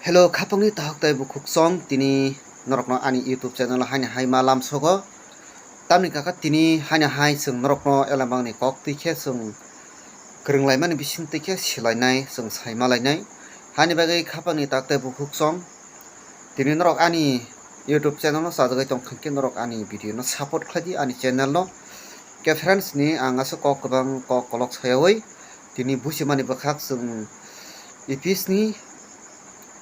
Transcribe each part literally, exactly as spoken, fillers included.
Hello, khapangni tahok tei bukhuk song, tini norokno ani YouTube channel o haini hai ma lamsogo. Tamni kaka tini haini hai chwng norokno elembangni kok twi khe chwng kwrwng laimani bising twi khe silainai, chwng sai ma lainai. Haini bagwi khapangni tahok tei bukhuk song, tini norok ani YouTube channel no chajagwi tong khankhe norok ani video no support khlai di ani channel no. Khe friends ni ang aswk kok kwbang kok kolok sayawi tini buchimani bwkhak chwng Ephes ni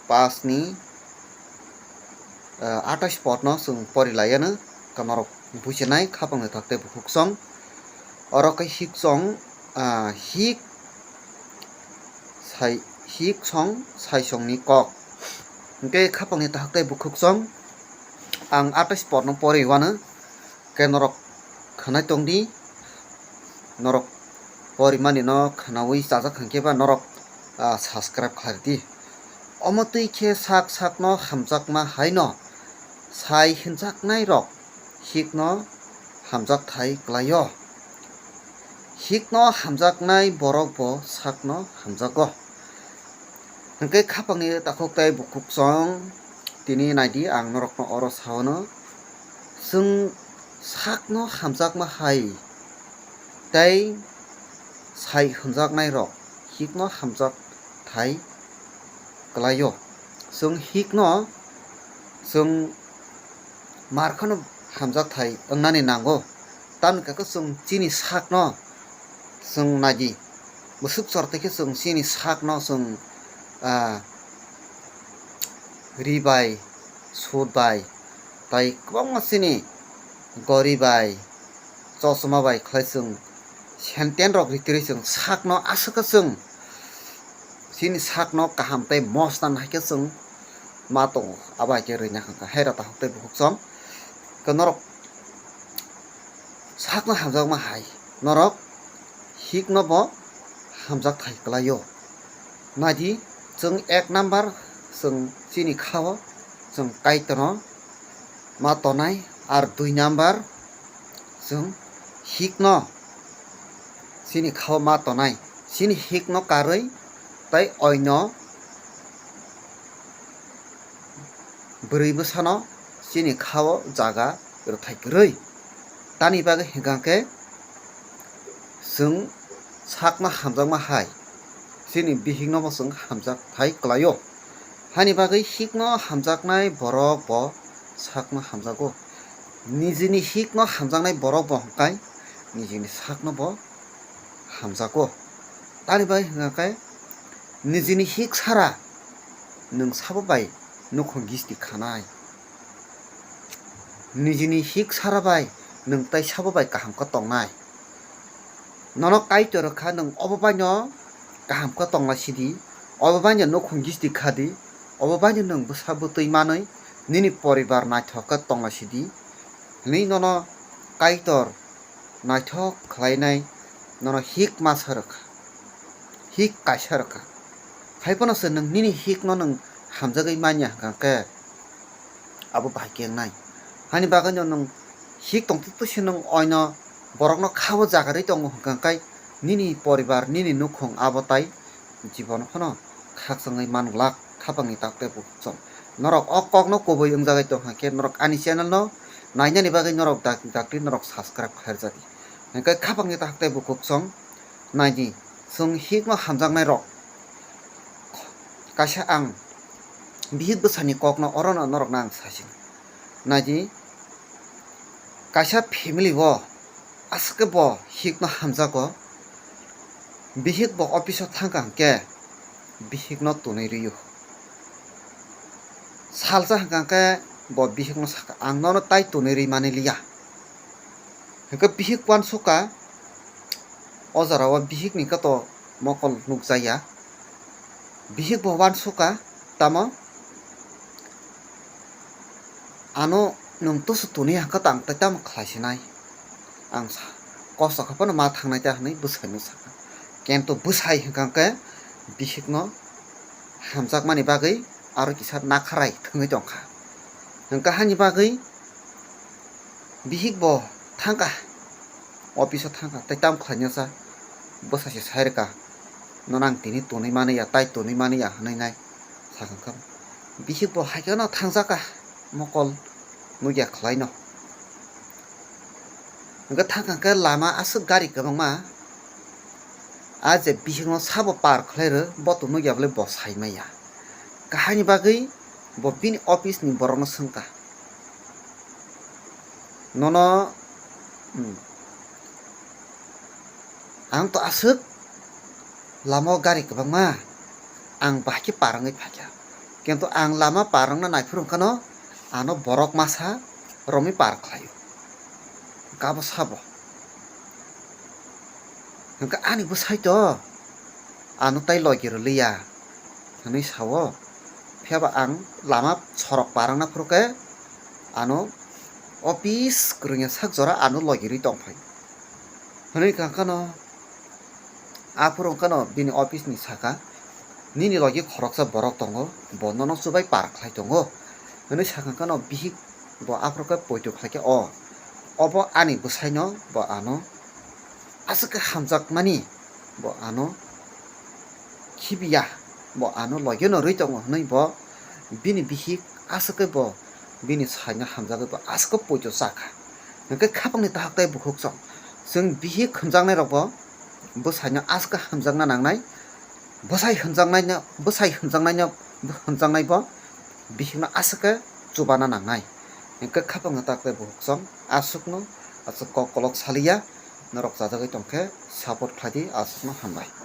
pas ni, ah, atais pod no chwng pori laiya no, norok buchinai khapang ni thak tei bukhuk song. Oro khe hik song, ah, hik sai, hik song sai song ni kok. Hwnkhe khapang ni thak tei bukhuk song ang atais pod no pori wano. Khe norok khwnai tong di, norok porimani no khwnawi chajak khankhe ba norok, ah, subscribe khlai di. Omo twi khe sak sakno hamjakma hai no sai hwnjaknai rok hikno hamjak thai kwlaio. Hikno hamjaknai borok bo sakno hamjago. Hwnkhe khapangni takhuk tei bukhuk song tini naidi ang norokno oro saono. Chwng sakno hamjakma hai tei sai hwnjaknai rok hikno hamjak thai kwlaio. Chwng hikno chwng mar kheno hamjak thai wngnani nango. Tamni kaka chwng chini sakno chwng naidi. Bwswk chor tei khe chwng chini sakno chwng, ah, ri bai, sut bai, tai kwbangma chini gori bai, chosma bai khlai chwng senten rok ri twi chwng sakno aswk khe chwng chini sakno kaham tei mostan hai khe chwng ma tongo. Abo hai khe rwina kha kha hai rata hok tei bukhuk song khe norok sakno hamjakma hai norok hikno bo hamjak thai kwlaio. Naidi chwng ek number chwng chini khao chwng Kaitorno ma tonai, ar dui number chwng hikno chini khao ma tonai, chini hikno karwi tei oino bwrwi bwsano chini khao jaga rwthai kwrwi. Tani bagwi hwnkha khe chwng sakno hamjakma hai chini bihikno bo chwng hamjak thai kwlaio. Hani bagwi hikno hamjaknai borok bo sakno hamjago. Nijini hikno hamjaknai borok bo hwnkhe nijini sakno bo hamjago. Tani bagwi hwnkha khe nijini hik sara nwng sabo bai nukhung gisti khanai. Nijini hik sara bai nwng tei sabo bai kaham khe tongnai. Nono Kaitor rwkha, nwng obo baino kaham khe tongna sidi, obo baino nukhung gisti khadi, obo baino nwng bwsa bwtwi manwi nini poribar naithok khe tongna sidi hwnwi nono Kaitor naithok khlainai, nono hik masa rwkha, hik kaisa rwkha. Hai phano se nwng nini hikno nwng hamjagwi manya hwnkha khe abo bahai khe wngnai. Hani bagwino nwng hik tongtwtwi se nwng oino borokno khao jagarwi tongo hwnkha khe nini poribar, nini nukhung abo tai jibono phano khakchangwi man glak khapangni tak tei bukhuk song. Norok o kokno kubui wngjagwi tongkha khe norok ani channel no nainani bagwi norok dak-, dakti norok subscribe khairjadi. Hwnkhe khapangni tak tei bukhuk song naidi chwng hikno hamjaknai rok. Kaisa ang bihik bwsani kokno orono norokno ang sasing. Naidi kaisa family o aswk khe bo hikno hamjago. Bihik bo office o thangkha hwnkhe bihikno tonwi rwio. Salsa hwnkha khe bo bihikno sakha, "Ang nono tai tonwi rwi mani liya." Hwnkhe bihik uansukha, o jorao bihikni khe to mokol nukjaya. Bihik bo uansukha, tamo ano nwng tusu tonwi hwnkhe to ang tai tamo khlai sinai. Ang sa-, kosto khe phano ma thangnai ta hwnwi bwsaino sakha. Kento bwsai hwnkha khe bihikno hamjakmani bagwi aro kisa nakharai thwngwi tongkha. Hwnkha hani bagwi bihik bo thangkha, office o thangkha, tei tamo khlainasa bwsa se sai rwkha, "Nono ang tini tonwi mani ya, tai tonwi mani ya," hwnwi nai sakha khe. Bihik bo hai kheno thangjak kha mokol nukya khlaino. Hwnkhe thang kha khe lama aswk gari kwbangma, a je bihikno sabo par khlai rw, bo to nukya bwlai bo sai maya. Kahaini bagwi bo bini office ni borokno swngkha, "Nono, hmm, ang to aswk lama o gari kwbangma, ang bahai khe par wngwi phaikha, kintu ang lama par wngna naiphuru wngkhano ano borok masa romwi par khlaio." Hwnkhe abo sabo, hwnkhe ani bwsai to ano tai logi rwliya hwnwi sao. Phiya ba ang lama sorok par wngna phuru khe ano office kwrwngya sak jora ano logi rwi tongphai hwnwi kha khano. Aphuru wngkhano bini office ni saka, "Nini logi khoroksa borok tongo, bo nono chubai par khlai tongo," hwnwi sakha khano bihik bo aphuru khe poito khlai khe, "O, obo ani bwsaino bo ano aswk khe hamjakmani, bo ano khibiya, bo ano logino rwi tongo," hwnwi bo bini bihik aswk khe bo bini saino hamjagwi bo aswk khe poito chakha. Hwnkhe khapangni dahak tei bukhuk chwng, chwng bihik hamjaknairokbo bwsaino aswk khe hamjakna nangnai, bwsai hamjaknaino, bwsai hamjaknaino, hamjaknaibo bihikno aswk khe chubana nangnai. Hwnkhe khapangni dahak tei bukhuk chwng aswkno aswk kok kolok saliya, norok chajagwi tongkhe support khlaidi, aswkno hambai.